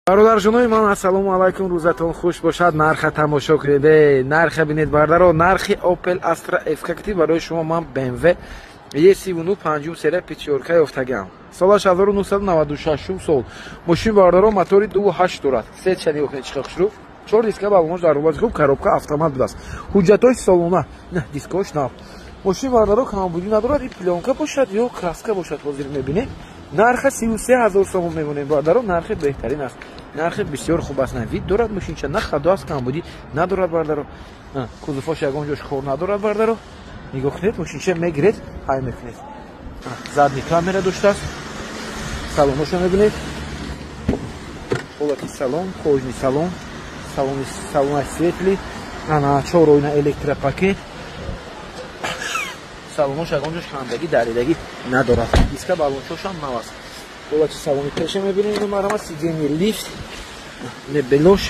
Бародарҷонои ман, ассалому алайкум, рӯзатон хуш бошад. Нарха тамошо кунед, нарха бинед, бардаро. Нархи Opel Astra FKT барои шумо ман BMW E39 панҷум серия пятёрка ёфтагиам. Солаш 1996 сол. Мошин, бардаро, мотори 2.8 дорад. Сетша нигоҳ кунед, чӣ хушрӯ. Чор диска балонош дар ҳолати хуб, коробка автомат будааст. Ҳуҷҷатҳои солона, на дискош нав. Мошин, бардаро, камбудӣ надорад, и плёнка бошад ё краска бошад, ҳозир мебинем. Нарха 33 000 сомон мемонем, бардаро, нархи беҳтарин аст. Нархи бисёр хуб аст. На вид дорад мошинча, на хадо аст, камбудӣ надорад, бардаро. Кузовош ягон ҷош хор надорад, бардаро. Нигоҳ кунед, мошинча мегиред, ҳай мекунед. Задний камера доштааст. Салоношо мебинед. Ҳолати салон, кожаный салон, салони салонаш светлый, ана чор оина, электропакет. Салонош ягон ҷош хандагӣ, даридагӣ надорад. Диска балончошам нав аст. Ҳолати салони пеша мебинем, ино марҳамат, сиденье лифт, мебелош,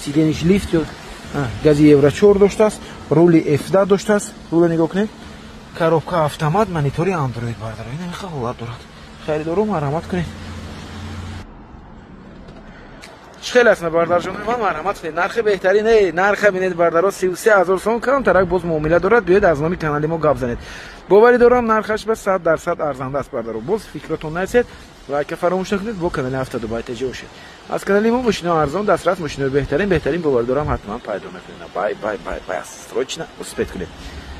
сиденьеш лифт ё гази евро 4 доштааст, рули F10 доштааст. Рула нигоҳ кунед. Коробка автомат, монитори Android, бардаро. Ин ҳамиха ҳолат дорад. Харидоро, марҳамат кунед. Чӣ хел аст, бардарҷонои ман, марҳамат кунед. Нархи беҳтарин, нарха бинед, бардаро, 33 000 сом, камтарак боз муомила дорад. Биёед, аз номи канали мо гап занед. Боварӣ дорам, нархаш ба 100% арзанда аст, бардаро. Боз фикротон нарасед, лайка фаромӯш накунед, бо канали ҳафта Дубай теҷа бошед. Аз канали мо мошинои арзон, дастрас, мошинои беҳтарин, беҳтарин, боварӣ дорам, ҳатман пайдо мекунед. Бай, бай, бай, бай, срочно успеть кунед.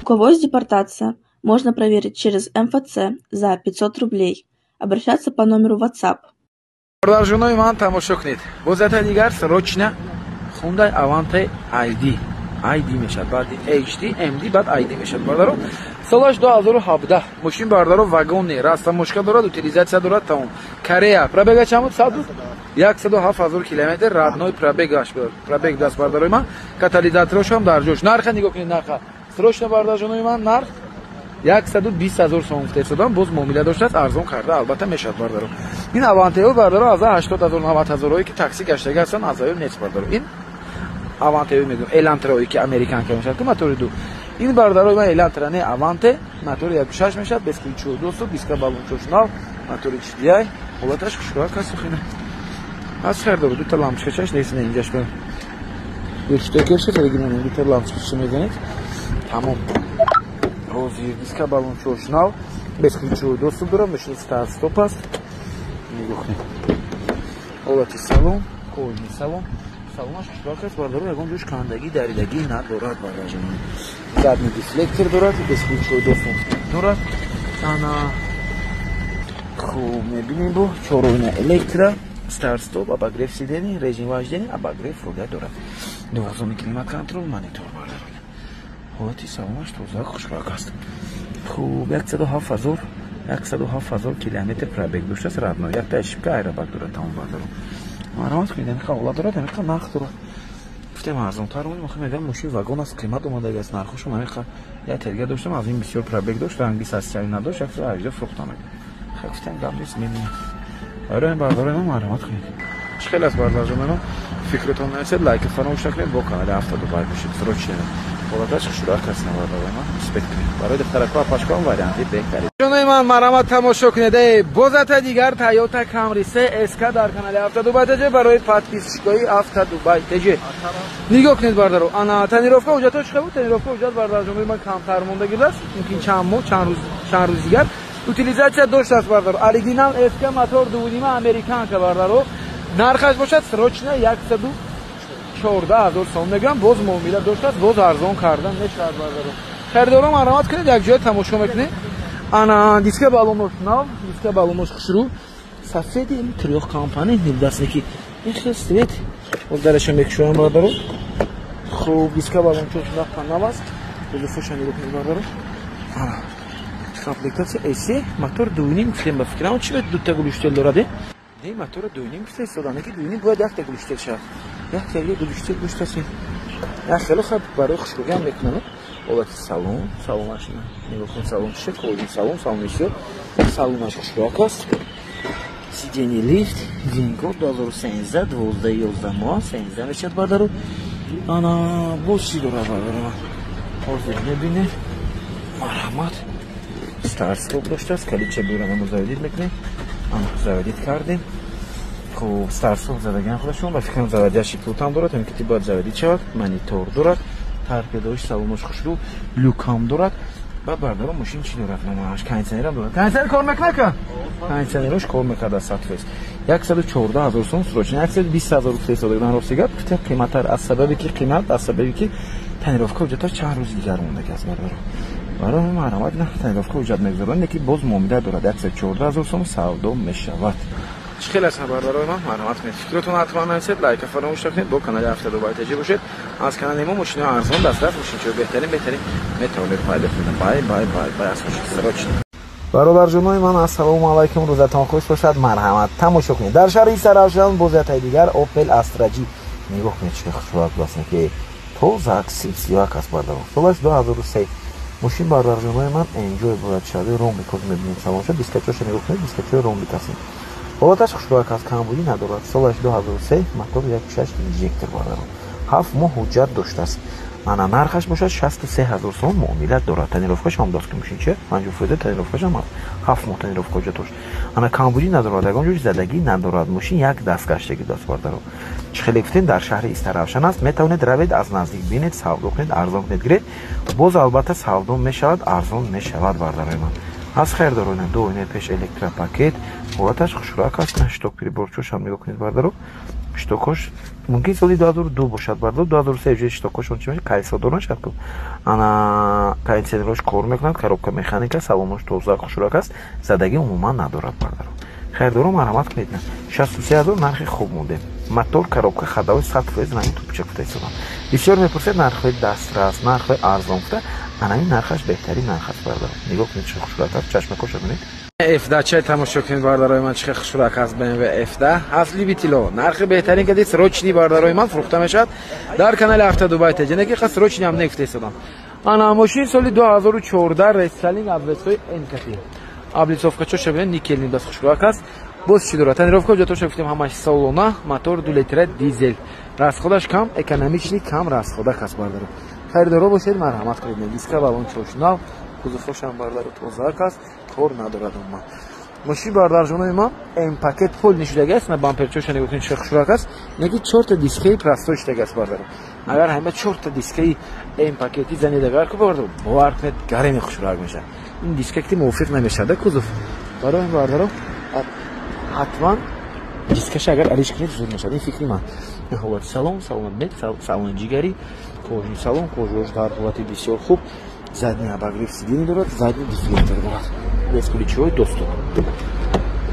У кого есть депортация, можно проверить через МФЦ за 500 рублей. Обращаться по номеру WhatsApp. Бародарҷонои ман, тамошо кунед. Боз ята дигар срочно Hyundai Avante ID. ID мешавад, баъди HD, MD, баъд ID мешавад, бардаро. Солаш 2017. Мошин, бардаро, вагонный, растаможка дорад, утилизация дорад, тамом. Корея. Пробега чанд буд? 100 107 000 километр родной пробегаш, пробег даст, бардарои ман. Катализаторошам дар ҷош. Нарха нигоҳ кунед, нарха. Срочно, бардарҷонои ман, нарх 120 000 сом гуфта, боз муомила доштааст, арзон карда албатта мешавад, бардаро. Ин авантео, бардаро, аз 80 000, 90 000-ое ки такси гаштага ҳастанд, аз аю нест, бардаро. Ин авантео мегӯям, элантраое ки американка мешавад, ки мотори ду. Ин, бардаро, ман элантра не, аванте, мотори 1.6 мешавад, бесключевой доступ, диска балончош нав, мотори HDI, ҳолаташ хушрӯак аст, хина. Аз хардоро дута лампочкачаш нест, не инҷаш ба. Гӯштакерша фаригинан дута лампочкача мезанед. Тамом. Ҳозир диска балончош нав, бесключевой доступ дорад, мошини старт стоп аст. Нигоҳ кунед. Ҳолати салон, кожаный салон. Салонаш хушрӯак аст, бардаро, ягон ҷош кандагӣ, даридагӣ надорад, бардаҷон. Задний дефлектор дорад, бесключевой доступ дорад. Ана хуб мебинем, бо чоройна электро, старт стоп, обогрев сидений, режим вождения, обогрев руля дорад. Двухзонный климат-контроль, монитор, бардаро. Ҳолати салонаш тоза, хушрӯак аст. Хуб, 107 000, 107 000 километр пробег доштааст, родной. Якта ошибка аэробак дорад, тамом, бардаро. Марҳамат кунед, ҳамиқа ҳолат дорад, ҳамиқа нарх дорад. Гуфтем, арзонтар омадем, охир мегӯям, мошин вагон аст, қимат омадаги аст, нархошон ҳамиқа. Як терга доштам, аз ин бисёр пробег дошт, ранги састиявӣ надошт, 118 фурӯхтам. Хай, гуфтем, гап нест, мебинем. Барои бардарои ман, марҳамат кунед. Чӣ хел аст, бардарҷонано? Фикротон нарасед, лайка фаромӯш накунед, бо канали ҳафта Дубай бошед. Срочно. Ҳолаташ хушрӯак аст, бардарои ман, успеть кунед. Барои духтаракҳо, апашкон варианти беҳтарин. Ҷонои ман, марҳамат, тамошо кунед. Э, бозата дигар Toyota Camry 3 SK дар канали ҳафта Дубай ТЖ барои подписчикои ҳафта Дубай ТЖ. Нигоҳ кунед, бардаро. Ана тонировка, ҳуҷҷатҳо чӣ буд? Тонировка, ҳуҷҷат, бардарҷонои ман, камтар монда гирдааст. Мумкин чанд моҳ, чанд рӯз, чанд рӯз дигар. Утилизация доштааст, бардаро. Оригинал SK, мотор дувунима, американка, бардаро. Нархаш бошад срочно 114 000 сом мегӯям, боз муомила доштааст, боз арзон кардан мешавад, бардаро. Харидоро, марҳамат кунед, як ҷоя тамошо мекунед. Ана диска балонош нав, диска балонош хушрӯ, сафеди трёхкомпонентный будааст, ки ин хел свет. Боз дараша мекушоям, бардаро. Хуб, диска балончош наққа нав аст. Кузовоша нигоҳ кунед, бардаро. Ана комплектация AC, мотор 2.5 гуфтем, ба фикрам, чи дута глушитель дорад, э? Не, мотора 2.5 гуфта истода, не ки 2.5 бояд якта глушитель шавад. Як хеле глушитель доштааст. Як хеле хаб барои хушрӯгиам мекунам. Ҳолати салон, салонаш нигоҳ кунед, салон чише, кожаный салон, салони сиёҳ, салонаш хушрӯак аст. Сиденье лифт, VIN-код 2013, 12 11 моҳ, 13 мешавад, бардаро. Ана боз чӣ дорад, бардаро? Ҳозир мебинем. Марҳамат. Старт стоп доштааст, калидча бурама мо заводить мекунем. Ана заводить кардем. Хуб, старт-стоп задагиан худашон, ба фикрам заводящий пультам дорад, ҳамин ки бояд заводить шавад, монитор дорад, торпедош, салонош хушрӯ, люкам дорад. Баъд бародаро, мошин чӣ дорад? Номаш кондиционерам дорад. Кондиционер кор мекунад ка? Кондиционерош кор мекард аз 100%. 114 000 сом срочно, 120 000 гуфта рости гап, гуфтем қиматтар аз сабаби ки қимат, аз сабаби ки тонировка ҳуҷҷаташ чанд рӯзи дигар мондаги аст, бародаро. Барои марҳамат, на тонировка ҳуҷҷат мегузоранд, леки боз муомила дорад. 114 000 сом савдо мешавад. Чӣ хел аст, бародарои ман? Марҳамат кунед, фикротон ҳатман нависед, лайка фаромӯш накунед, бо канали Ҳафта Дубай Таҷи бошед. Аз канали мо мошинои арзон, дастрас, мошинчаҳои беҳтарин, беҳтарин метавонед пайдо кунед. Бай, бай, бай, бай, аз срочно. Бародарҷонои ман, ассалому алайкум, рӯзатон хуш бошад. Марҳамат, тамошо кунед. Дар шаҳри Истаравшан боз яктаи дигар Opel Astra G. Нигоҳ кунед, чӣ хушрӯак аст, ки тозак сипсиёак аст, бародарон. Солаш 2003. Мошин, бародарҷонои ман, Enjoy бояд шавад. Ромбик ҳозир мебинем салонша, дискачоша нигоҳ кунед, дискачои ромбик аст. Ҳолаташ хушрӯак аст, камбудӣ надорад. Солаш 2003, мотор 1.6 инжектор, бародарон. 7 моҳ ҳуҷҷат доштааст. Ана нархаш бошад 63 000 сом, муомила дорад. Тонировкаш ҳам даст ки мошинча 50% тонировкаш ҳам аст. 7 моҳ тонировка ҳуҷҷат дошт. Ана камбудӣ надорад, ягон ҷош задагӣ надорад. Мошин як даст гаштагӣ даст, бародарон. Чӣ хеле гуфтем, дар шаҳри Истаравшан аст. Метавонед равед, аз наздик бинед, савдо кунед, арзон кунед, гиред. Боз албатта савдо мешавад, арзон мешавад, бародарои ман. Аз хайрдорона ду оинаи пеш, электропакет, ҳолаташ хушрӯак аст. На щиток приборчош ҳам нигоҳ кунед, бародаро. Щитокош мумкин соли 2002 бошад, бародаро, 2003 ҷои щитокошон чӣ мешавад? Колесо дор нашавад ку. Ана кондиционерош кор мекунад, коробка механика, салонош тоза, хушрӯак аст, задагӣ умуман надорад, бародаро. Хайрдоро, марҳамат кунед. 63 000 нархи хуб мондем. Мотор, коробка, ходовой 100% ранги тупча гуфта истодам. Бисёр мепурсед нархҳои дастрас, нархҳои арзон гуфта, ана ин нархаш беҳтарин нарх аст, бародаро. Нигоҳ кунед, чӣ хушрӯак аст, чашмакоша бинед. F10 чай тамошо кунед, бародарои ман, чӣ хушрӯак аст BMW F10. Аз Либитило. Нархи беҳтарин кади срочный, бародарои ман, фурӯхта мешавад дар канали Ҳафта Дубай Таҷи. Ки срочный ҳам негуфта истодам. Ана мошин соли 2014, рестайлинг, обвесҳои М кати. Облицовкачоша бинед, никельный даст, хушрӯак аст. Боз чӣ дорад? Тонировка ҳуҷҷатоша гуфтем ҳамаш солона, мотор 2 литра дизел. Расходаш кам, экономичный, кам расходак аст, бародаро. Харидоро бошед, марҳамат кунед. Диска баллон чош нав, кузовҳошам, бародаро, тозаак аст, кор надорад умуман. Мошин, бародарҷонои ман, М пакет полный шудаги аст, на бамперчоша нигоҳ кунед, чӣ хушрӯак аст. Неки чорта дискаи простой шудаги аст, бародаро. Агар ҳама чорта дискаи М пакети занед агар ку, бародаро, бовар кунед, гареми хушрӯак мешавад. Ин диска ки мувофиқ намешавад кузов. Барои бародаро, ҳатман дискаша агар алиш кунед, зуд мешавад. Ин фикри ман. Ҳолати салон, салонат бед, салони ҷигарӣ, кожаный салон, кожаош дар ҳолати бисёр хуб. Задний обогрев сидений дорад, задний дефлектор дорад. Бесключевой доступ.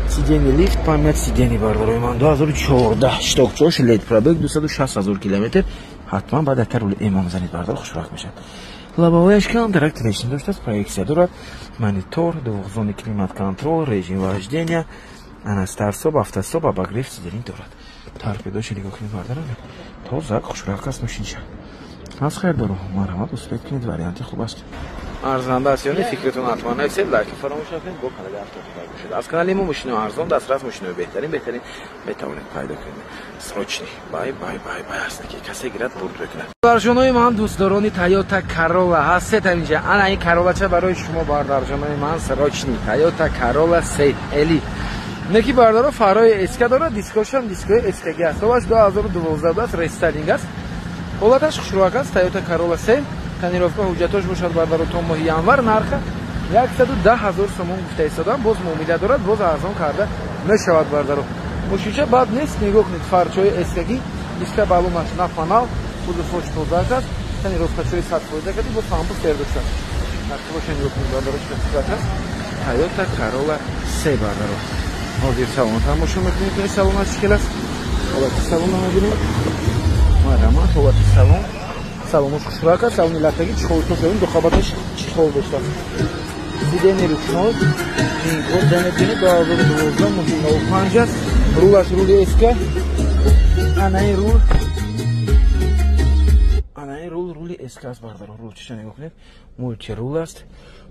Сиденье лифт, память сидений, бародарои ман, 2014, щитокчош лед, пробег 260 000 километр. Ҳатман баъд якта рули эмом занед, бародар, хушвақт мешавад. Лобовояш кам дарак трещин доштааст, проекция дорад, монитор, двухзонный климат-контроль, режим вождения, ана старт-стоп, автостоп, обогрев сидений дорад. Торпедоша нигоҳ кунед, бародарон, тоза, хушрак аст мошинча. Аз хайр дору, марҳамат, успеть кунед, варианти хуб аст. Арзанда аст ё не, фикртон ҳатман нависед, лайк фаромӯш накунед, бо канали Ҳафта бошед. Аз канали мо мошинои арзон, дастрас, мошинои беҳтарин, беҳтарин метавонед пайдо кунед. Срочный. Бай, бай, бай, бай, аст ки касе гирад, бурд бикунад. Бародарҷонои ман, дӯстдорони Toyota Corolla ҳастед ҳаминҷа. Ана ин Corolla-ча барои шумо, бародарҷонои ман, срочный. Toyota Corolla 3 Эли. Неки, бародаро, фарои СК дорад, дискошам дискои СКГ аст. Солаш 2012 аст, рестайлинг аст. Ҳолаташ хушрӯак аст, Toyota Corolla 3. Тонировка ҳуҷҷатош бошад, бародаро, то моҳи январ. Нарха 110 000 сомон гуфта истодам, боз муомила дорад, боз арзон карда мешавад, бародаро. Мошинча бад нест, нигоҳ кунед, фарчои СКГ, диска баллонаш нафанал, кузовош тозаак аст, тонировкачои 100% кади, боз ҳамбу сер дошта. Нархбоша нигоҳ кунед, бародаро, чӣ хушрӯак аст. Toyota Corolla 3, бародаро. Ҳозир салон тамошо мекунем, ки салонаш чӣ хел аст. Ҳолати салонро мебинем. Марҳамат, ҳолати салон. Салонош хушрӯак аст, салони латтагӣ, чехолтош ду қабаташ чехол доштааст. Сиденье ручной, ин код бинед, 2012, моҳи 05 аст. Рулаш рули СК. Ана ин рул. Ана ин рул рули СК аст, бародаро. Рул чиша нигоҳ кунед. Мультирул аст.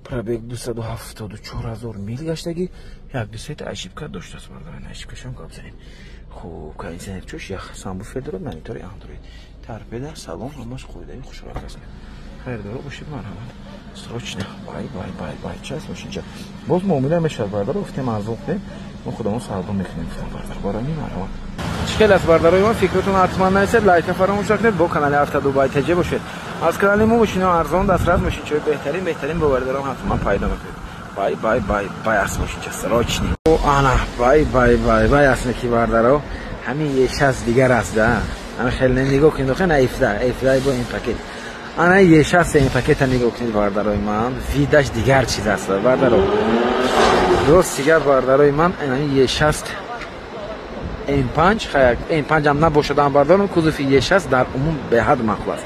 Пробег 274 000 мил гаштагӣ. Як ду сета ошибка доштааст, бародаро. Ошибкашам гап занем. Хуб, кондиционер чош ях, сабвуфер дорад, монитори Android. Торпеда, салон ҳамаш қоидаи хушрак аст. Хайрдоро бошед, марҳамат. Срочно. Бай, бай, бай, бай. Час мошинча. Боз муомила мешавад, бардаро, гуфтем арзон кунем. Мо худамон савдо мекунем, гуфтам, бардар. Барои марҳамат. Чӣ хел аст, бардарои ман, фикротон ҳатман нависед, лайка фаромӯш накунед, бо канали Автодубай ТЖ бошед. Аз канали мо мошинаҳо арзон дастрас, мошинчаҳои беҳтарин, беҳтарин боварӣ дорам ҳатман пайдо мекунед. Бай, бай, бай, бай аст мошинча, срочный. Ана, бай, бай, бай, бай аст ки бардаро. Ҳамин Е6 дигар аст, да. Ҳамин хеле нигоҳ кунед, охе на F10, F10 бо М пакет. Ана Е6 М пакета нигоҳ кунед, бардарои ман, видаш дигар чиз аст, бардаро. Рост дигар, бардарои ман, ҳамин Е6 М5, хая М5 ҳам набошад ҳам, бардаром, кузови Е6 дар умум беҳад маъқул аст.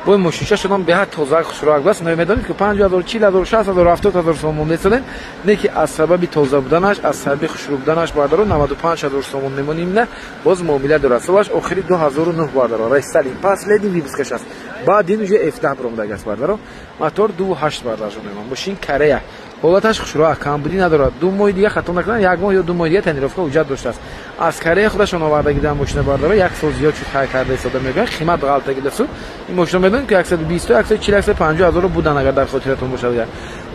Бо мошинча шудам беҳад тоза, хушрӯак аст. Медонед ки 50 0, 40 0, 60 0, 70 0 сомон месодем, не ки аз сабаби тоза буданаш, аз сабаби хушрӯ буданаш, бардаро, 95 0 сомон мемонем, на боз муомила дорад. Солаш охири 2009, бардаро, рестайлинг, последний выпускаш аст. Баъд ин уже F10 баромадаг аст, бардаро. Мотор 2.8, бардарҷон, мошин Корея, ҳолаташ хушрӯак, камбудӣ надорад. 2 моҳи дига, хато накунам, як моҳ ё 2 моҳи дига тонировка ҳуҷҷат доштааст. Аз Корея худашон овардагидан мошина, бардаро, як сол зиёд шуд, хай карда истода мегӯянд, қимат ғалтагидасу. Ин мошина медонед ки 120, 140, 150 ҳазорро будан, агар дар хотиратон бошад. Агар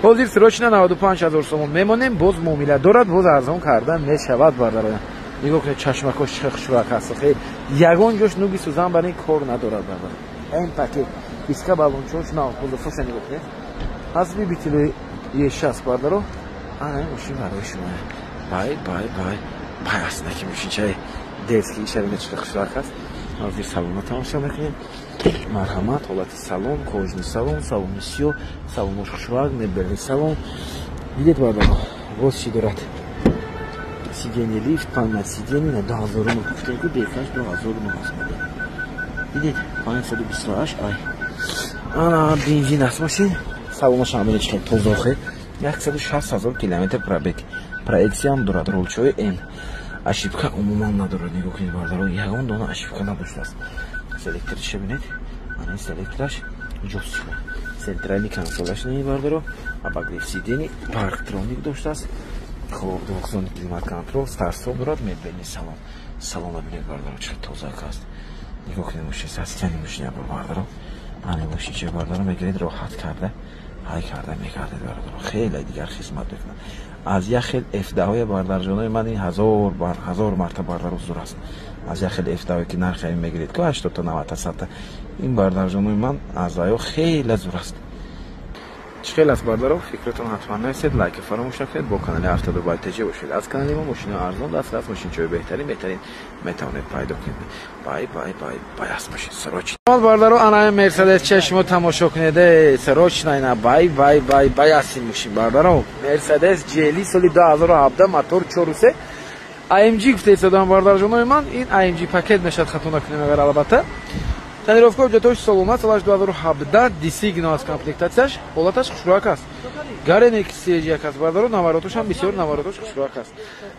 ҳозир срочно 95 000 сомон мемонем, боз муомила дорад, боз арзон карда мешавад, бардаро. Нигоҳ кунед, чашмакош чӣ хушрӯак аст, хеле ягон ҷош нуги сӯзан бар ин кор надорад, бардаро. М пакет, диска, баллончош нав, кузовоша нигоҳ кунед, аз любители Е6, бардаро, ана мошин барои шумо. Бай, бай, бай, бай аст наки мошинчаи детский шабина чӣ хушрӯак аст. Ҳозир салона тамошо мекунем, марҳамат. Ҳолати салон, кожаный салон, салони сиёҳ, салонош хушрӯак, мебельный салон дидед, бардаро. Боз чӣ дорад? Сиденье лифт, память сиденье. На 2009 гуфтем ку, бекаш 2009 аст, дидед, 528 ай. Ана бензин аст мошин. Салонаш ҳам бинед, чӣ хел тозохе. 160 000 километр пробег, проекция ам дорад, рулчои М, ошибка умуман надорад. Нигоҳ кунед, бардаро, ягон дона ошибка надоштааст. Селекториша бинед, ана селектораш ҷосиха, центральный консолаш не, бардаро, обогрев сидений, парктроник доштааст. Хоб, двухзонный климат-контроль, старт-стоп дорад, мебельный салон. Салона бинед, бардаро, чӣ тозак аст. Нигоҳ кунед, мошин состояние мошина, бардаро. Ана мошинча, бардаро, мегиред, роҳат карда ҳай карда мекардед, бардаро, хеле дигар хизмат мекунад аз як хел F10-ҳоя, бардарҷонои ман. Ин ҳазор бар ҳазор мартаба, бардаро, зур аст аз як хел F10-ҳое ки нархи ҳамин мегиред ку 80-та, 90-та, 100-та. Ин, бардарҷонои ман, аз аё хеле зур аст. Чӣ хел аст, бардаро, фикратон ҳатман нависед, лайка фаромӯш накунед, бо канали Автодубай ТЖ бошед. Аз канали мо мошинаи арзон дастрас, мошинчаҳои беҳтарин, беҳтарин метавонед пайдо кунед. Бай, бай, бай, бай аст мошин, срочно, бардаро. Ана Мерседес че шумо тамошо кунед, срочно ина. Бай, бай, бай, бай аст ин мошин, бардаро. Мерседес GLE соли 2017, мотор 4.3 AMG гуфта истодам, бардарҷонои ман. Ин AMG пакет мешавад, хато накунем агар, албатта. Тонировка ҳуҷҷатҳои солона, солаш 2017, Designo аз комплектатсияш, ҳолаташ хушрӯак аст. Гарене як аст, бардаро, наворотошам бисёр, наворотош хушрӯак аст.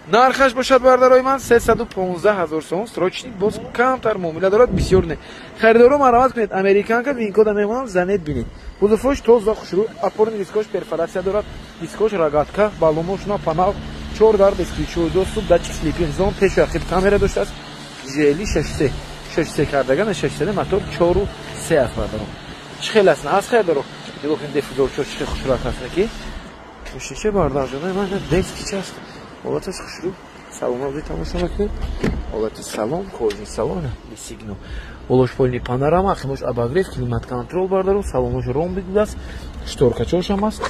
Нархаш бошад, бардарои ман, 315 ҳазор сомон, срочный, боз камтар муомила дорад, бисёр не. Харидоро марҳамат кунед, американка, винкода мемонам, занед, бинед. Кузовош тоза, хушрӯ, опорный дискош перфорация дорад, дискош рогатка, баллонош на панал, чор дар бесключевой доступ, датчик слепых зон, пешу ақиб камера доштааст. GLE 63, 63 кардаган, 63, мотор 4.3 аст, бардаром. Чӣ хел аст, аз хайр. Нигоҳ кунед, диффузорчо чӣ хел хушрӯак аст ки мошинча, бардарҷонои ман, детский чи аст, ҳолаташ хушрӯ. Салона ози тамошо мекунед, ҳолати салон, кожаный салон, Designo, болош полный панорама, ақимош обогрев, климат контроль, бардаром. Салонош ромбик будааст, шторкачошам аст.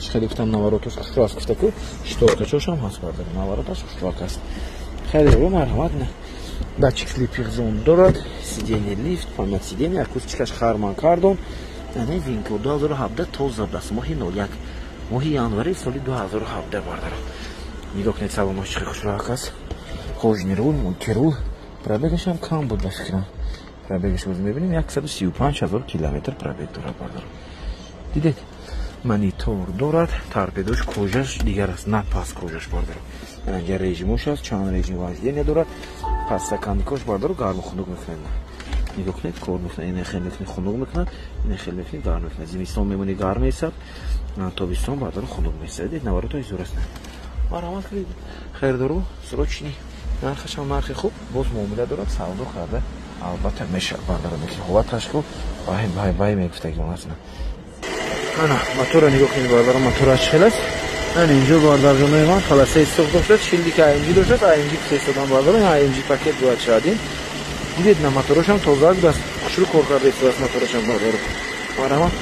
Чӣ хеле гуфтам, наворотош хушрӯ аст, гуфтаку, шторкачошам ҳаст, бардаром, навороташ хушрӯак аст. Хайр, марҳамат. Датчик слепых зон дорад, сиденье лифт, память сиденье, акустикаш Харман Кардон. Ана винко 2017 тоза будааст, моҳи 01, моҳи январи соли 2017, бардаром. Нигоҳ кунед, салонош чӣ хушрӯак аст, кожаный руль, мультируль. Пробегашам кам буд ба фикрам, пробегаш оз мебинем, 135 ҳазор километр пробег дорад, бардаром. Дидед, монитор дорад, торпедош кожаш дигар аст, на пас кожаш, бардаром. Анҷа режимош аст, чанд режим вождения дорад. Подстаканникош, бардару, гарму хунук мекунад. Нигоҳ кунед, кор мекунад. Ина хел мекунед, хунук мекунад, ина хел мекунед, гарм мекунад. Зимистон мемонӣ, гарм месад, тобистон, бардару, хунук месад. Дид, наворотои зур аст. Марҳамат кунед, хайрдору, срочный. Нархашам нархи хуб, боз муомила дорад, савдо карда албатта мешавад, бардару, ки ҳолаташ ку бай, бай, бай мегуфтагион аст. Ана мотора нигоҳ кунед бародаро, мотора чӣ хел аст. Ана инҷо бародарҷонои ман полосаи сурх доштааст, шилдики AMG доштааст, AMG фиристодан бародаро, AMG пакет бояд шавад ин. Дидед на моторошам тоза будааст, хушрӯ кор карда истодааст моторошам бародаро. Марҳамат.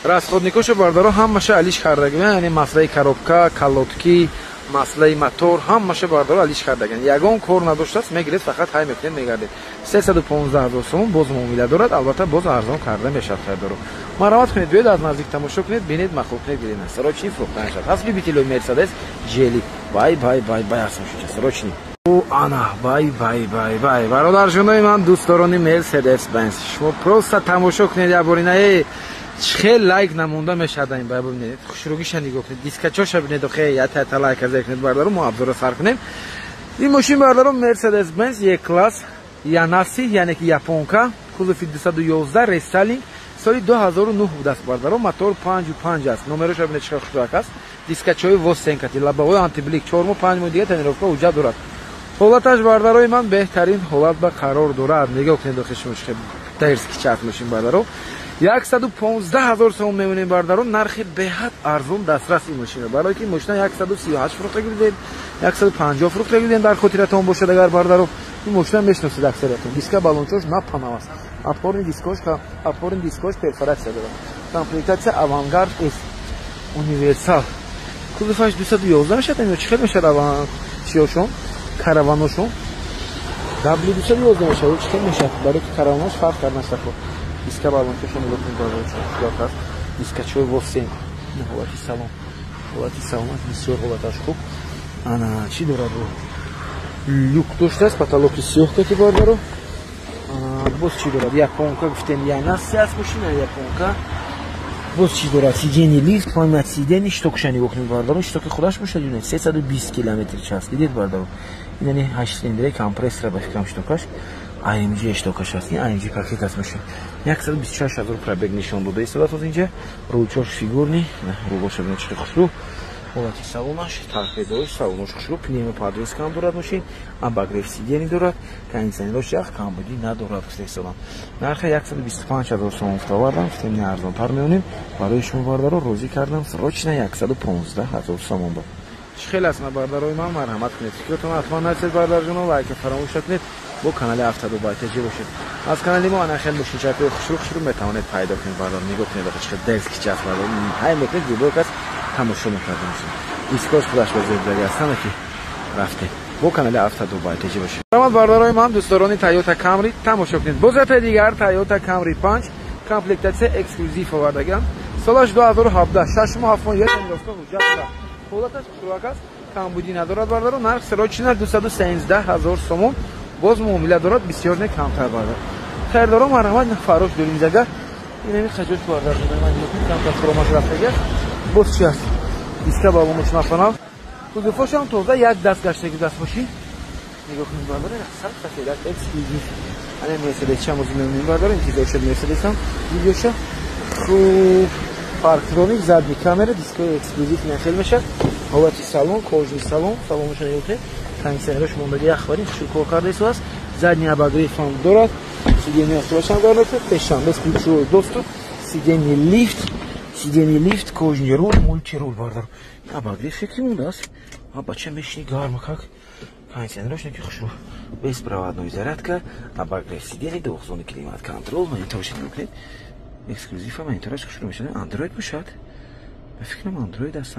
Расходникошо бародаро ҳамаша алиш кардагиан, яъне маслаи коробка, колодки, маслаи мотор ҳамаша бародаро алиш кардагиан. Ягон кор надоштааст, мегиред фақат ҳай мекунед мегардед. 315 ҳазор сомон боз муомила дорад, албатта боз арзон карда мешавад харидоро. Марҳамат кунед, биёед аз наздик тамошо кунед, бинед, маъқул кунед, гиред. Срочный фурӯхта мешавад. Ҳаст любителои Мерседес GLE. Бай бай бай бай ҳастам шуча срочный. О ана бай бай бай бай. Бародарҷонои ман, дӯстдорони Мерседес Бенз, шумо просто тамошо кунед як бори на хел лайк намонда мешавад ин бай бибинед. Хушругиша нигоҳ кунед, дискачоша бинед, охе ята лайк азер кунед бародаро, мо обзора сар кунем. Ин мошин бародаро Мерседес Бенз Е класс Янаси, яъне ки японка, кузови 211 рестайлинг, соли 2009 будааст бародаро, мотор 5.5 аст. Номероша бинед чӣ хушрак аст. Дискачои восенкати, лабаҳои антиблик, 4 моҳ 5 моҳ дига тонировка ҳуҷҷат дорад. Ҳолаташ бародарои ман беҳтарин ҳолат ба қарор дорад. Нигоҳ кунед охе шумо чӣ дерзкий чарх мошин бародаро. 115 ҳазор сомон мемонем бародаро, нархи беҳад арзон дастрас ин мошина. Барои ки мошина 138 фурӯхта гиридем, 150 фурӯхта гиридем, дар хотиратон бошад агар бародаро. Ин мошина мешиносед аксариятон. Диска балончош напанав аст. Опорный дискош, опорный дискош перфорация дорад. Комплектация Авангард С универсал. Кузоваш 211 мешавад, ё чӣ хел мешавад аван чиёшон, караваношон? W211 мешавад, чӣ хел мешавад? Барои ки караванош фарқ кардан шахо. Диска балончошон нигоҳ кунед бародаро, чӣ аст. Дискачои восем. Ҳолати салон. Ҳолати салон бисёр ҳолаташ хуб. Ана чӣ дорад? Люк доштааст, потолоки сиёҳ кати бародаро. Боз чӣ дорад? Японка гуфтем, Янаси аст мошина, японка. Боз чӣ дорад? Сиденье лифт, память сиденье, штокша нигоҳ кунед бародаро, штоки худаш бошад, 320 километр час. Дидед бародаро? Ин яъне 8 цилиндраи компрессора ба фикрам штокаш. AMG штокаш аст. Ин AMG пакет аст мошин. 126 ҳазор пробег нишон дода истодааст аз инҷа. Рулчош фигурный, рулоша бинед чӣ хушрӯ. Ҳолати салонаш, торпедош, салонош хушрӯ, пневмоподвеска ҳам дорад мошин, обогрев сидений дорад, кондитсионерош ях, камбудӣ надорад гуфта истодам. Нарха 125 ҳазор сомон гуфта овардам, гуфтем не арзонтар меонем. Барои шумо бародаро розӣ кардам, срочно 115 ҳазор сомон бод. Чӣ хел аст бародарои ман, марҳамат кунед. Фикротон ҳатман нависед бародарҷоно, лайка фаромӯш накунед. Бо канали Автодубай ТЖ бошед. Аз канали мо ана хел мошинчакҳои хушрӯ хушрӯ метавонед пайдо кунед бародар. Нигоҳ кунед охе чӣ дерзкий част бародар. Ҳай мекунед любой кас тамошо мекарда мошин. Дискош худаш ба зебдаги ҳастанд ки рафтем. Бо канали Автодубай ТЖ бошед. Марҳамат бародарои ман, дӯстдорони Toyota Camry тамошо кунед. Боз ятаи дигар Toyota Camry 5 комплектатсия эксклюзив овардагиам. Солаш 2017, 6 моҳ 7 моҳ як тонировка ҳуҷҷат дорад. Ҳолаташ хушрӯак аст, камбудӣ надорад бародаро. Нарх срочно 213 ҳазор сомон. Боз муомила дорад, бисёр не камтар бародар. Харидоро марҳамат, фарош дорим зага. Инами хаҷош бародар, ман нигоҳ камтар хромаш рафтага. Боз чӣ аст? Диска балонош нафанав. Кузовошам тоза, як даст гаштаги даст мошин. Нигоҳ кунед бародар, саб сафедак эксклюзив. Ана Мерседес чам озу мемонем бародар, интизор шуд Мерседесам. Видеоша хуб парктроник, задний камера, дискои эксклюзив нахел мешавад. Ҳолати салон, кожный салон, салонашо нигоҳ кунед. Кондитсионерош мондаги яхвари хушрӯ кор карда истодааст. Задний обогрев ҳам дорад. Сиденье худашам дорад, пешам бесключевой доступ, сиденье лифт, кожный руль, мультируль бародар. Обогрев фикри мондааст. А бача мешини гарма как. Кондитсионерош неки хушрӯ. Беспроводной зарядка, обогрев сиденье, двухзонный климат контроль, мониторша нигоҳ кунед. Эксклюзив монитораш хушрӯ мешавад. Android бошад. Ба фикрам Android аст.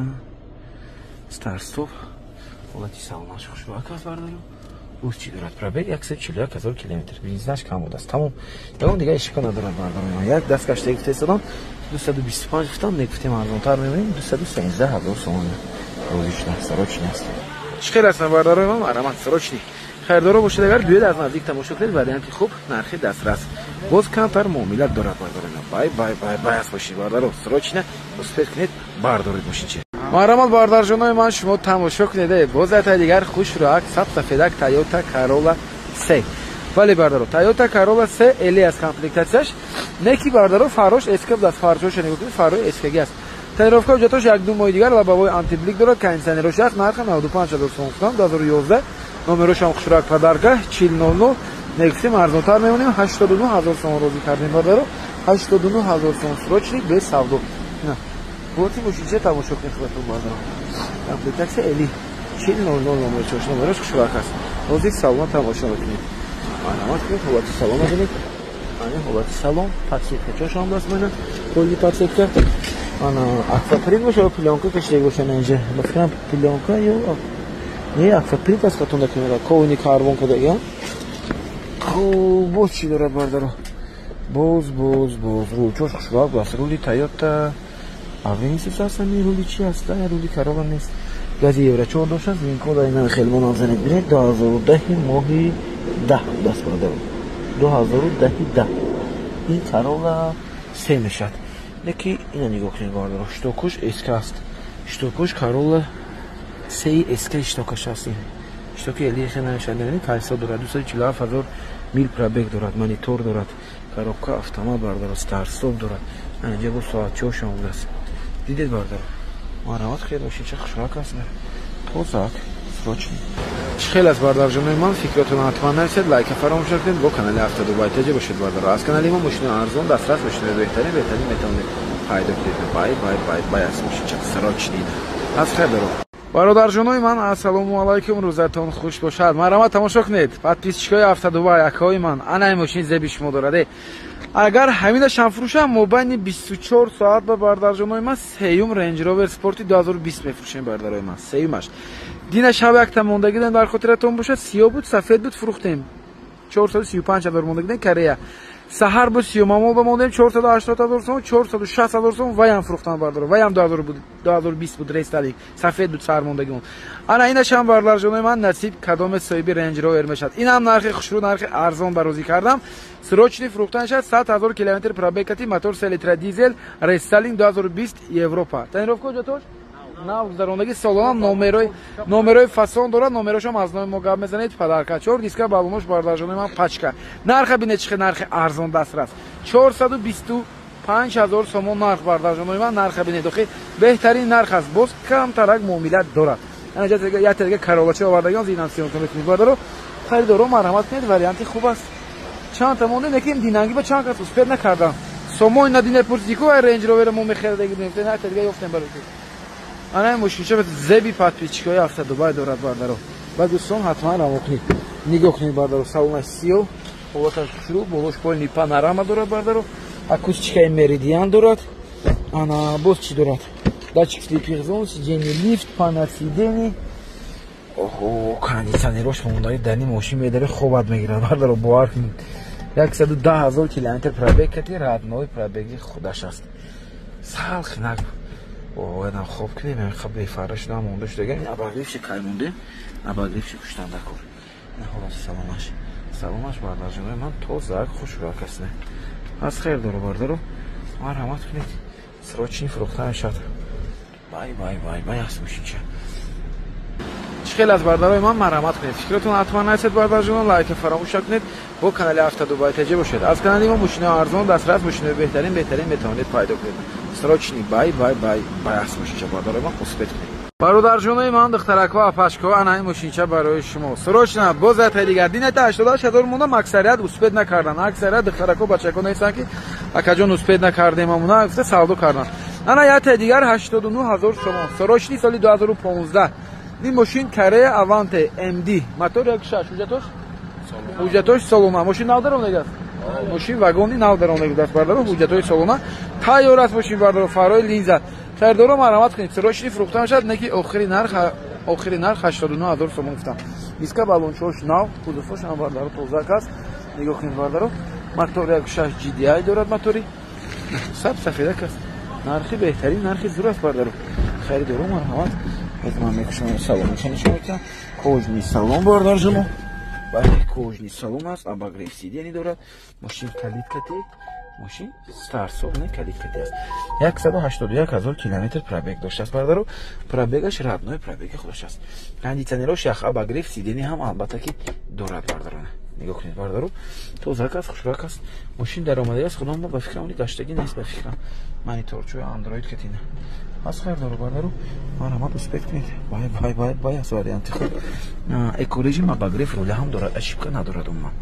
Старт-стоп. Ҳолати салонаш хушрӯак аст бародаро. Боз чӣ дорад? Пробег 141 ҳазор километр. Бензинаш кам будааст. Тамом. Ягон дигар ишко надорад бародаро. Як даст гаштаги гуфта истодам. 225 гуфтам, не гуфтем арзонтар мемонем. 213 ҳазор сомон. Розӣ шудам, срочный аст. Чӣ хел аст бародарои ман? Марҳамат, срочный. Харидоро бошед агар биёед аз наздик тамошо кунед, варианти хуб, нархи дастрас. Боз камтар муомила дорад бародаро. Бай бай бай бай аст мошин бародаро. Срочно успеть кунед, бардоред мошинча. Марҳамат бародарҷонои ман, шумо тамошо кунед. Боз ятаи дигар хушрӯак, саб сафедак Toyota Corolla 3. Вале бародаро, Toyota Corolla 3 LE аст комплектатсияш. Не ки бародаро фарош SK будааст, фаршоша нигоҳ кунед, фарои SK-ги аст. Тонировка ҳуҷҷатош 1-2 моҳи дигар, лабавои антиблик дорад, кондитсионерош аст, нарха 95 ҳазор сомон гуфтам, 2011. Номерошам хушрӯак подарка 4000. Негуфтем арзонтар мемонем, 89 ҳазор сомон розӣ кардем бародаро. 89 ҳазор сомон срочный без савдо. На ҳолати мошинча тамошо кунед худатон бародаро. Комплектация LE 4000 номер чош, номерош хушвақ аст. Ҳозир салон тамошо мекунед. Марҳамат кунед, ҳолати салон бинед. Ана ҳолати салон, подсветка чош ҳам даст мена, полный подсветка. Ана аквапринт боша ё плёнка кашида боша инҷа. Ба фикрам плёнка ё не, аквапринт аст, хато накунед. Ковни карбон кадаган. Хуб, боз чӣ дорад бародаро? Боз боз боз рулчош хушвақ аст. Рули Toyota Avensis аст, ами рули чи аст? Рули Corolla нест. Гази Евро 4 доштааст, винкода ина хеле монам занед бинед, 2010 моҳи 10 даст бародаро. 2010 10. Ин Corolla 3 мешавад. Леки ина нигоҳ кунед бародаро, штокуш SK аст. Штокуш Corolla 3 SK штокаш аст. Штоки LE хеле намешавад, мебинед, 800 дорад, 247 000 мил пробег дорад, монитор дорад, коробка автомат бародаро, старт-стоп дорад. Инҷа бо соатчиҳош омадааст. Дидед бародаро? Марҳамат хеле мошинча хушрак аст. Тозак, срочный. Чӣ хел аст бародарҷонои ман, фикротонро ҳатман нависед, лайка фаромӯш накунед, бо канали Автодубай ТЖ бошед бародаро. Аз канали мо мошини арзон, дастрас, мошинои беҳтарин, беҳтарин метавонед пайдо кунед. Бай бай бай бай аст мошинча срочный. Аз хайр даро. Бародарҷонои ман, ассалому алайкум, рӯзатон хуш бошад. Марҳамат тамошо кунед. Подписчикои Автодубай, акаҳои ман, ана ин мошини зеби шумо дорад. Агар ҳаминашам фурӯшам, мобайни 24 соат ба бародарҷонои ман сеюм Range Rover Sport 2020 мефурӯшем бародарои ман, сеюмаш. Дина шаб якта мондагидем, дар хотиратон бошад, сиёҳ буд, сафед буд, фурӯхтем. 435 ҳазор мондагидем Корея. Саҳар буд сиёмамол ба мондем 480 ҳазор сом, 460 ҳазор сом ваям фурӯхтан бародаро. Ваям 2000 буд, 2020 буд рестайлинг, сафед буд саҳар мондагимон. Ана инашам бародарҷонои ман насиб кадоме соҳиби Range Rover мешавад. Инам нархи хушрӯ, нархи арзон барозӣ кардам. Срочный фурӯхтан шад, 100 ҳазор километр пробег кати, мотор 3 литра дизел, рестайлинг 2020 Европа. Тонировка ҳуҷҷатош? Нав гузарондагӣ, солона, номерои фасон дорад, номерошам аз номи мо гап мезанед, подарка. Чор диска балонош бародарҷонои ман пачка. Нарха бинед, чӣ нархи арзон дастрас. 425 ҳазор сомон нарх бародарҷонои ман, нарха бинед, охи беҳтарин нарх аст. Боз камтарак муомилат дорад. Ана як дига Короллача овардагион зинам съёмка мекунед бародаро. Харидоро марҳамат кунед, варианти хуб аст. Чанд та монде, лекин динангӣ ба чанд кас успеть накардам. Сомои надине пурсиди ку ай Range Rover мо мехаридаги будем. На дига ёфтем барои. Ана мошинча зеби подписчикои Автодубай дорад бародаро. Ба дӯстон ҳатман раво кунед. Нигоҳ кунед бародаро, салонаш сиёҳ, ҳолаташ хушрӯ, болош полный панорама дорад бародаро. Акустикаи Меридиан дорад. Ана боз чӣ дорад? Датчик слепых зон, сиденье лифт, паносиденье. Оҳо, кондиционерош мондаги дар ин мошин медаре хобат мегирад бародаро, бовар кунед. 110 ҳазор километр пробег кати, родной пробеги худаш аст. Сал хинак. Оядам хоб кунем, хаб бефарра шудам, монда шудага. Ин обогревши кай монде? Обогревши пуштан дакор. Ин ҳолати салонаш. Салонаш бародарҷонои ман тозак, хушрӯак аст. Аз хайр доро бародаро. Марҳамат кунед. Срочный фурӯхта мешавад. Бай бай бай бай аст мошинча. Чӣ хел аз бародарои ман, марҳамат кунед. Фикротон ҳатман нависед бародарҷонон, лайка фаромӯш накунед. Бо канали Автодубай ТЖ бошед. Аз канали мо мошинои арзон, дастрас, мошинои беҳтарин, беҳтарин метавонед пайдо кунед. Срочный бай бай бай бай аст мошинча бародарои ман, успеть кунед. Бародарҷонои ман, духтаракҳо, апашкҳо, ана ин мошинча барои шумо. Срочно, боз ятаи дигар. Динета 88 ҳазор монда, аксарият успеть накардан. Аксарият духтаракҳо, бачакҳо нестанд ки акаҷон успеть накардем, амуна гуфта савдо кардан. Ана ятаи дигар 89 ҳазор сомон. Срочный соли 2015. Ин мошин Корея Аванте MD. Мотор 1.6, ҳуҷҷатош? Ҳуҷҷатош солона. Мошин нав даромадааст. Мошин вагони нав даромадааст бародаро, ҳуҷҷатои солона. Тайёр аст мошин бародаро, фарои линза. Харидоро марҳамат кунед. Срочный фурӯхта мешавад, не ки охири нарх, охири нарх 89 ҳазор сомон гуфтам. Диска балончаҳош нав, кузовош ҳам бародаро тозак аст. Нигоҳ кунед бародаро. Мотор 1.6 GDI дорад мотори. Саб сафедак аст. Нархи беҳтарин, нархи зур аст бародаро. Харидоро марҳамат. Аз ман мекушам салонашо нишон медиҳам. Кожаный салон бародарҷоно. Бале, кожаный салон аст, обогрев сидений дорад. Мошин калиткати, мошин старт-стоп не калиткати аст. 181 ҳазор километр пробег доштааст бародаро. Пробегаш родной пробеги худаш аст. Кондиционерош ях, обогрев сидений ҳам албатта ки дорад бародарона. Нигоҳ кунед бародаро, тозак аст, хушрак аст. Мошин даромадагӣ аст, худом ба фикрам, оли гаштагӣ нест ба фикрам. Мониторчои Android катина. Аз хайр дору, бардару, марҳамат, успеть кунед. Бай, бай, бай, бай аст, варианти хуб. Экорежим, обогрев руля ҳам дорад, ошибка надорад умуман.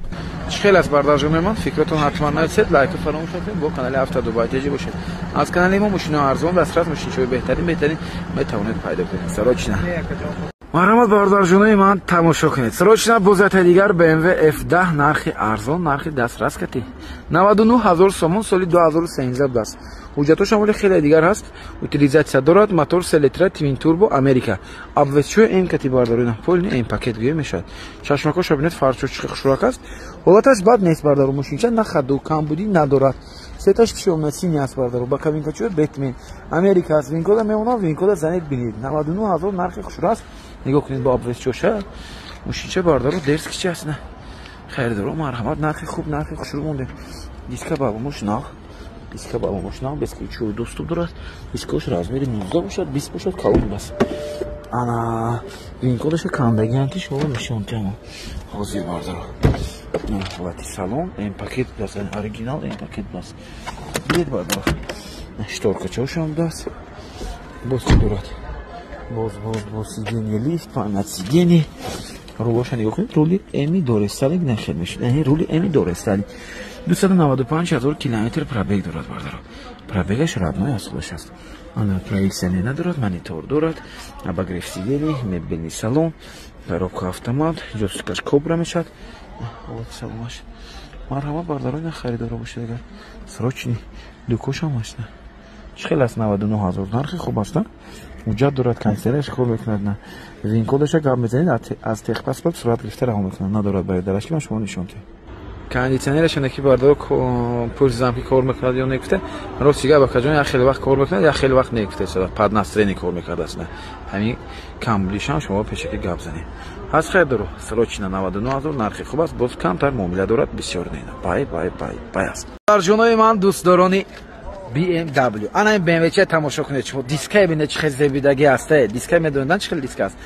Чӣ хел аст, бардарҷонои ман? Фикротон ҳатман нависед, лайка фаромӯш накунед, бо канали Авто Дубай теҷи бошед. Аз канали мо мошинои арзон, дастрас, мошинчаҳои беҳтарин, беҳтарин метавонед пайдо кунед. Срочно, марҳамат, бародарҷонои ман, тамошо кунед. Срочно, бозата дигар BMW F10, нархи арзон, нархи дастрас кати 99 ҳазор сомон, соли 2013 будааст. Ҳуҷҷатҳошам вале хеле дигар ҳаст, утилизация дорад, мотор се литра, twin turbo, Америка, обвесчои М кати, бардарона, полный М пакет гӯя мешавад. Чашмакоша бинед, фарчо чӣ хушрак аст. Ҳолаташ бад нест, бардару, мошинча на хаду камбудӣ надорад. Цветаш тёмно-синий аст, бардару, боковинкачои Бэтмен, Америка аст. Винкода мемонам, винкода занед, бинед. 99 ҳазор нархи хушро аст. Нигоҳ кунед, бо обвесчоша мошинча, бардару, дерзкий чи аст. На хайрдоро, марҳамат, нархи хуб, нархи хушрӯ мондем. Диска баломош нав, диска баломош нав, бесключевой доступ дорад. Дискош размери 19 бошад, 20 бошад, калон бас. Ана винкодаша кандагиам, ки шумо нишон тиҳам ҳозир, бардаро. Ҳолати салон М пакет будааст, оригинал М пакет будааст. Бидед, бардаро, шторкачаошам будааст. Боз чӣ дорад? Боз, боз, боз сиденье лифт, память сиденье. Рулоша нигоҳ кунед, рули эми доресталик нахел мешуд, яъне рули эми доресталик. 295 ҳазор километр пробег дорад, бардаро, пробегаш родной аз худаш аст. Ана проекция надорад, монитор дорад, обогрев сидений, мебельный салон, коробка автомат, ҷойстикаш Кобра мешавад. Ҳолати салонаш, марҳамат, бардаро, ина харидоро бошед агар, срочный. Люкошам аст. Чӣ хел аст? 99 ҳазор нархи хуб аст, ҳуҷҷат дорад, кондиционераш кор мекунад. На винкодаша гап мезанед, аз техпаспорт сурат гирифта раҳо мекунад. Надорад бародараш, ки ман шумо нишон диҳам. Кондиционерашона ки, бардор, пулти замки кор мекунад ё не, гуфта. Рости гап, акаҷон, як хеле вақт кор мекунад, як хеле вақт не, гуфта, под настроение кор мекардааст. Ҳамин камбудишам шумо пешаки гап занед. Ҳаст хайр дору, срочно, 99 ҳазор нархи хуб аст, боз камтар муомила дорад, бисёр не. Бай, бай, бай, бай аст. Ҷонои ман, дӯстдорони BMW, ана ин BMW тамошо кунед шумо. Дискае бинед, чӣ хел зебидагӣ аст. Диска медонед, чӣ хел диска аст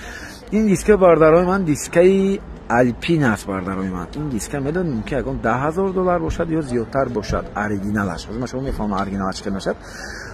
ин диска, бародарои ман? Дискаи Алпин аст, бародарои ман. Ин диска, медонед, мумкин ягон 10 000 доллар бошад ё зиёдтар бошад оригиналаш. Ҳозир ман шумо мефаҳмам оригиналаш чӣ хел мешавад.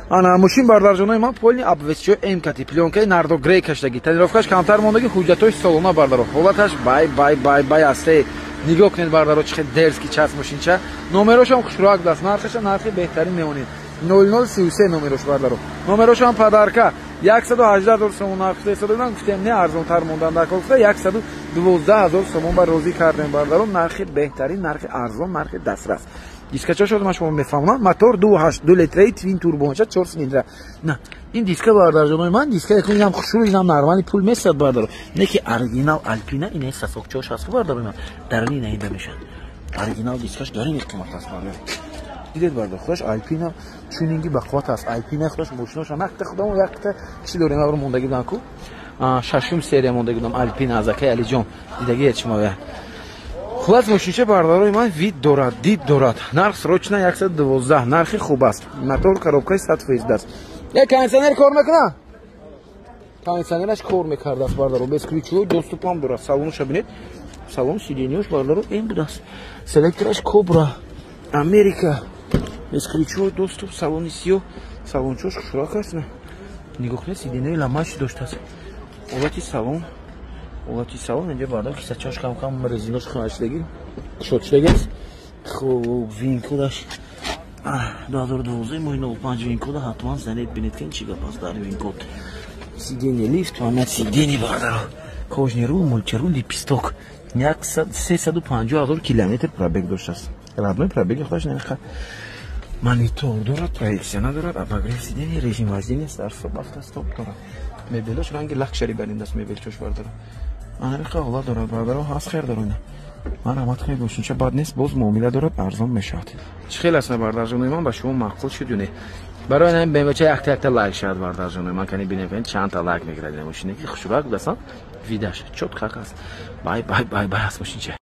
Ана мошин, бародарҷонои ман, полный обвесчои М кати, плёнкаи нардо грей каштагӣ, тонировкаш камтар мондагӣ, ҳуҷҷатҳои солона, бардаро, ҳолаташ бай, бай, бай, бай асте. Нигоҳ кунед, бардаро, чӣ хел дерзкий част мошинча. Номерошам хушрӯак даст, нархаша нархи беҳтарин мемонед. 0033 номерош, бардаро, номерошам подарка. 118 ҳазор сомон нарх шуда, гуфтем, не, арзонтар мондан дар кор, гуфта, 112 ҳазор сомон ба розӣ кардем, бардаро. Нархи беҳтарин, нархи арзон, нархи дастрас. Дискача шуд, ман шумо мефаҳмам, мотор 2.8, 2 литраи twin turbo мешад, 4 цилиндра. На ин диска, бародарҷонои ман, диска якун, инам хушрӯ, инам нормальный пул месад, бардаро. Не ки оригинал Алпина, ина сосокчош ҳаст, бардаро, ман даруни ина инда мешад. Оригинал дискаш гарини қимат аст, бардаро. Дидед, бардар, худаш Алпина тюнинги бақувват аст. Алпина худаш мошиноша якта худамо, якта чӣ дорем, авро мондаги будам ку, шашум серия мондаги будам Алпина аз акай Алиҷон, дидагиед шумо. Хулас, мошинча, бародарои ман, вид дорад, дид дорад. Нарх срочно 112, нархи хуб аст. Мотор, коробкаи 100% аст. Е кондиционер кор мекунад, кондиционераш кор мекардааст, бардаро, бесключевой доступам дорад. Салонша бинед, салон, сиденьёш, бардаро, ин будааст. Селектораш Кобра, Америка, бесключевой доступ, салони сиёҳ, салончош хушрак аст. Нигоҳ кунед, сиденьои ламаши доштааст. Ҳолати салон, ҳолати салон инҷа, бардар, кисачош кам кам резинош хунашидагӣ, кушодшудагӣ аст. Хуб, винкодаш 2012 моҳи 05. Винкода ҳатман занед, бинед, ки чӣ гап аст дар винкод. Сиденье лифт, память сиденье, бардаро, кожаный руль, мультируль, лепесток. 350 000 километр пробег доштааст, родной пробеги худаш намеха. Монитор дорад, проекция надорад, обогрев сиденье, режим вождения, старт стоп, автостоп дорад. Мебелош ранги лакшери бариндааст, мебелчош, бардаро, анамиха ҳолат дорад, бардаро. Ҳаст хер дорона, марҳамат кунед, мошинча бад нест, боз муомила дорад, арзон мешавад. Чӣ хел аст, бардарҷонои ман, ба шумо маъқул шуд ё не? Барои ин бембача якта якта лайк шавад, бардарҷонои ман, кани бинем, кани чандта лайк мегирад. Ин мошине ки хушрак будасан, видаш чётко аст, бай, бай, бай, бай аст мошинча.